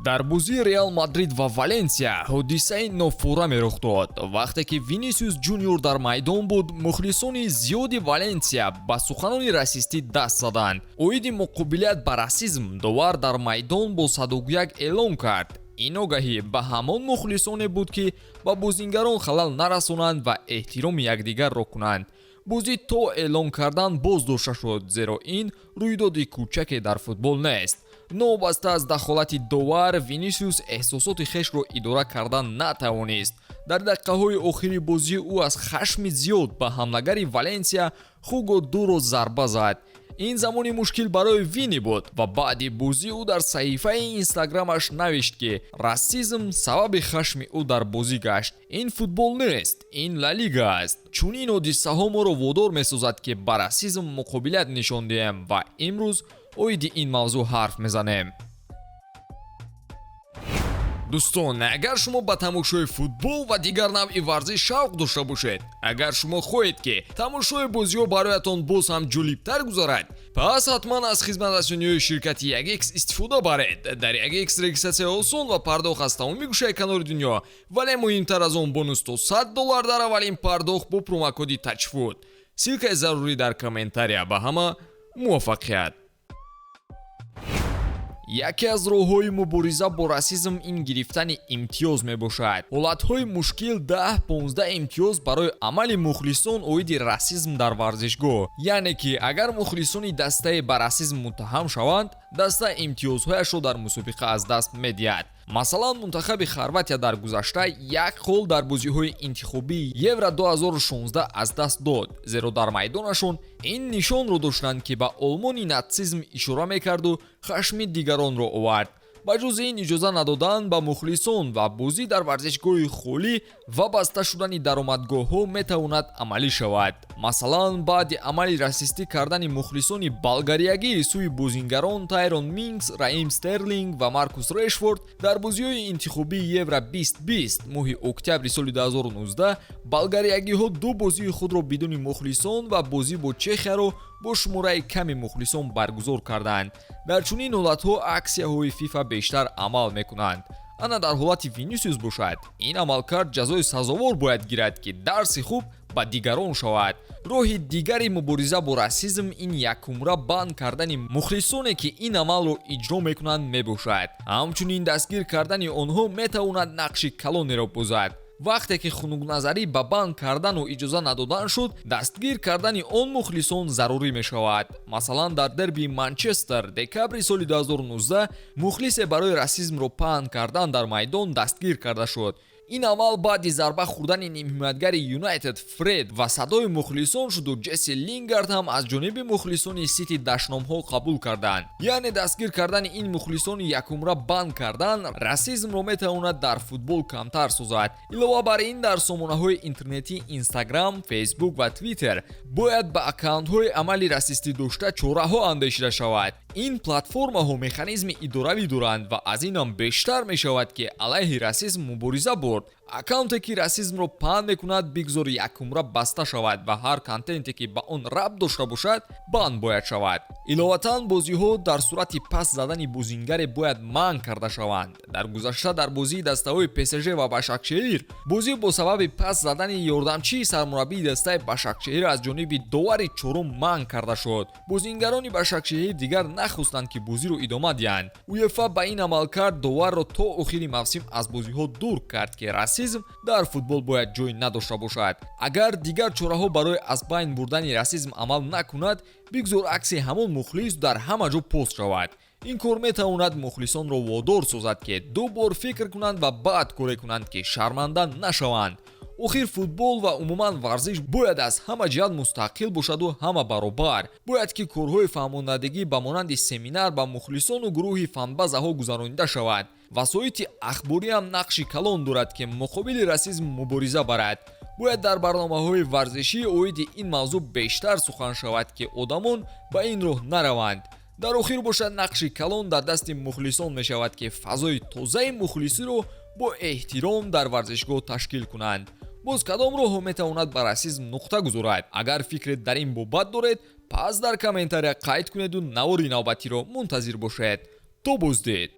Дар бозии Реал Мадрид ва Валенсия ҳодисаи нофураме рух дод. Вақте ки Винисиус Ҷуниор дар майдон буд, мухлисони зиёди Валенсия ба суханони расистӣ даст заданд. Оиди муқобилият ба расизм довар дар майдон бо садогӯяк эълон кард. Ин огаҳӣ ба ҳамон мухлисоне буд, ки ба бозингарон халал нарасонанд ва эҳтироми якдигарро кунанд. Бозӣ то эълон кардан боз дошта шуд, зеро ин рӯйдоди кӯчаке дар футбол нест. Новобаста аз дахолати довар, Винисиус эҳсосоти хешро идора кардан натавонист. Дар дақиқаҳои охири бозӣ ӯ аз хашми зиёд ба ҳамлагари Валенсия Хуго Дуро зарба зад. Ин замони мушкил барои Вини буд ва баъди бозӣ ӯ дар саҳифаи Инстаграмаш навишт, ки расизм сабаби хашми ӯ дар бозӣ гашт. Ин футбол нест, ин Ла Лига аст. Чунин ҳодисаҳо моро водор месозад, ки ба расизм муқобилият нишон диҳем, ва имрӯз оиди ин мавзӯъ ҳарф мезанем. Дӯстон, агар шумо ба тамошои футбол ва дигар навъи варзиш шавқ дошта бошед, агар шумо хоҳед, ки тамошои бозиҳо бароятон боз ҳам ҷолибтар гузарад, пас ҳатман аз хизматрасониҳои ширкати 1X истифода баред. Дар 1X регистратсия осон ва пардохт аз тамоми гӯшаи канори дунё, вале муҳимтар аз он, бонус то 100 доллар дар аввалин пардохт бо промокоди ТАЧФУТ. Ссылкаи зарурӣ дар комментария. Ба ҳама муваффақият! Яке аз роҳҳои мубориза бо расизм ин гирифтани имтиёз мебошад. Ҳолатҳои мушкил 10-15 имтиёз барои амали мухлисон оиди расизм дар варзишгоҳ, яъне ки агар мухлисони дастае ба расизм муттаҳам шаванд, даста имтиёзҳояшро дар мусобиқа аз даст медиҳад. Масалан, мунтахаби Хорватия дар гузашта як хол дар бозиҳои интихобии Евро 2016 аз даст дод, зеро дар майдонашон ин нишонро доштанд, ки ба Олмони натсизм ишора мекарду хашми дигаронро овард. Ба ҷуз ин, иҷоза надодан ба мухлисон ва бозӣ дар варзишгоҳи холӣ ва баста шудани даромадгоҳҳо метавонад амалӣ шавад. Масалан, баъди амали расистӣ кардани мухлисони болгариягӣ сӯи бозингарон Тайрон Мингс, Раҳим Стерлинг ва Маркус Решфорд дар бозиҳои интихобии Евро 2020 моҳи октябри соли 2019, болгариягиҳо ду бозии худро бидуни мухлисон ва бозӣ бо Чехияро бо шумораи ками мухлисон баргузор карданд. Дар чунин ҳолатҳо аксияҳои ФИФА бештар амал мекунанд. Ана дар ҳолати Винисиус бошад, ин амалкард ҷазои сазовор бояд гирад, ки дарси хуб ба дигарон шавад. Роҳи дигари мубориза бо расизм ин якумра банд кардани мухлисоне, ки ин амалро иҷро мекунанд, мебошад. Ҳамчунин дастгир кардани онҳо метавонад нақши калонеро бозад. Вақте ки хунукназарӣ ба банд кардану иҷоза надодан шуд, дастгир кардани он мухлисон зарурӣ мешавад. Масалан, дар дербии Манчестер декабри соли 2019 мухлисе барои расизмро паҳн кардан дар майдон дастгир карда шуд. Ин амал баъди зарба хӯрдани нимҳимоятгари Юнайтед Фред ва садои мухлисон шуду Ҷесси Лингард ҳам аз ҷониби мухлисони Сити дашномҳо қабул карданд. Яъне дастгир кардани ин мухлисони якумра банд кардан расизмро метавонад дар футбол камтар созад. Илова бар ин, дар сомонаҳои интернетӣ Инстаграм, Фейсбук ва Твиттер бояд ба аккаунтҳои амали расистӣ дошта чораҳо андешида шавад. Ин платформаҳо механизми идоравӣ доранд ва аз инам бештар мешавад, ки алайҳи расизм мубориза бурд. Аккаунте, ки расизмро паҳн мекунад, бигзор якумра баста шавад ва ҳар контенте, ки ба он рабт дошта бошад, банд бояд шавад. Иловатан, бозиҳо дар сурати пас задани бозингаре бояд манъ карда шаванд. Дар гузашта дар бозии дастаҳои ПСЖ ва Башакшеҳир бозӣ бо сабаби пас задани ёрдамчии сармураббии дастаи Башакшеҳир аз ҷониби довари чорум манъ карда шуд. Бозингарони Башакшеҳир дигар нахостанд, ки бозиро идома диҳанд. УЕФА ба ин амалкард доварро то охири мавсим аз бозиҳо дур кард, ки расизм дар футбол бояд ҷой надошта бошад. Агар дигар чораҳо барои аз байн бурдани расизм амал накунад, бигзор акси ҳамон мухлис дар ҳама ҷо пост шавад. Ин кор метавонад мухлисонро водор созад, ки ду бор фикр кунанд ва баъд коре кунанд, ки шарманда нашаванд. Охир футбол ва умуман варзиш бояд аз ҳама ҷиҳат мустақил бошаду ҳама баробар. Бояд, ки корҳои фаҳмондадагӣ ба монанди семинар ба мухлисону гурӯҳи фанбазаҳо гузаронида шавад. Васоити ахбориам нақши калон дорад, ки муқобили расизм мубориза барад. Бояд дар барномаҳои варзишӣ оиди ин мавзӯъ бештар сухан шавад, ки одамон ба ин роҳ нараванд. Дар охир бошад, нақши калон дар дасти мухлисон мешавад, ки фазои тозаи мухлисиро бо эҳтиром дар варзишгоҳ ташкил кунанд. Боз кадом роҳҳо метавонад ба расизм нуқта гузорад? Агар фикре дар ин бобат доред, пас дар комментария қайд кунеду навори навбатиро мунтазир бошед. То боздид.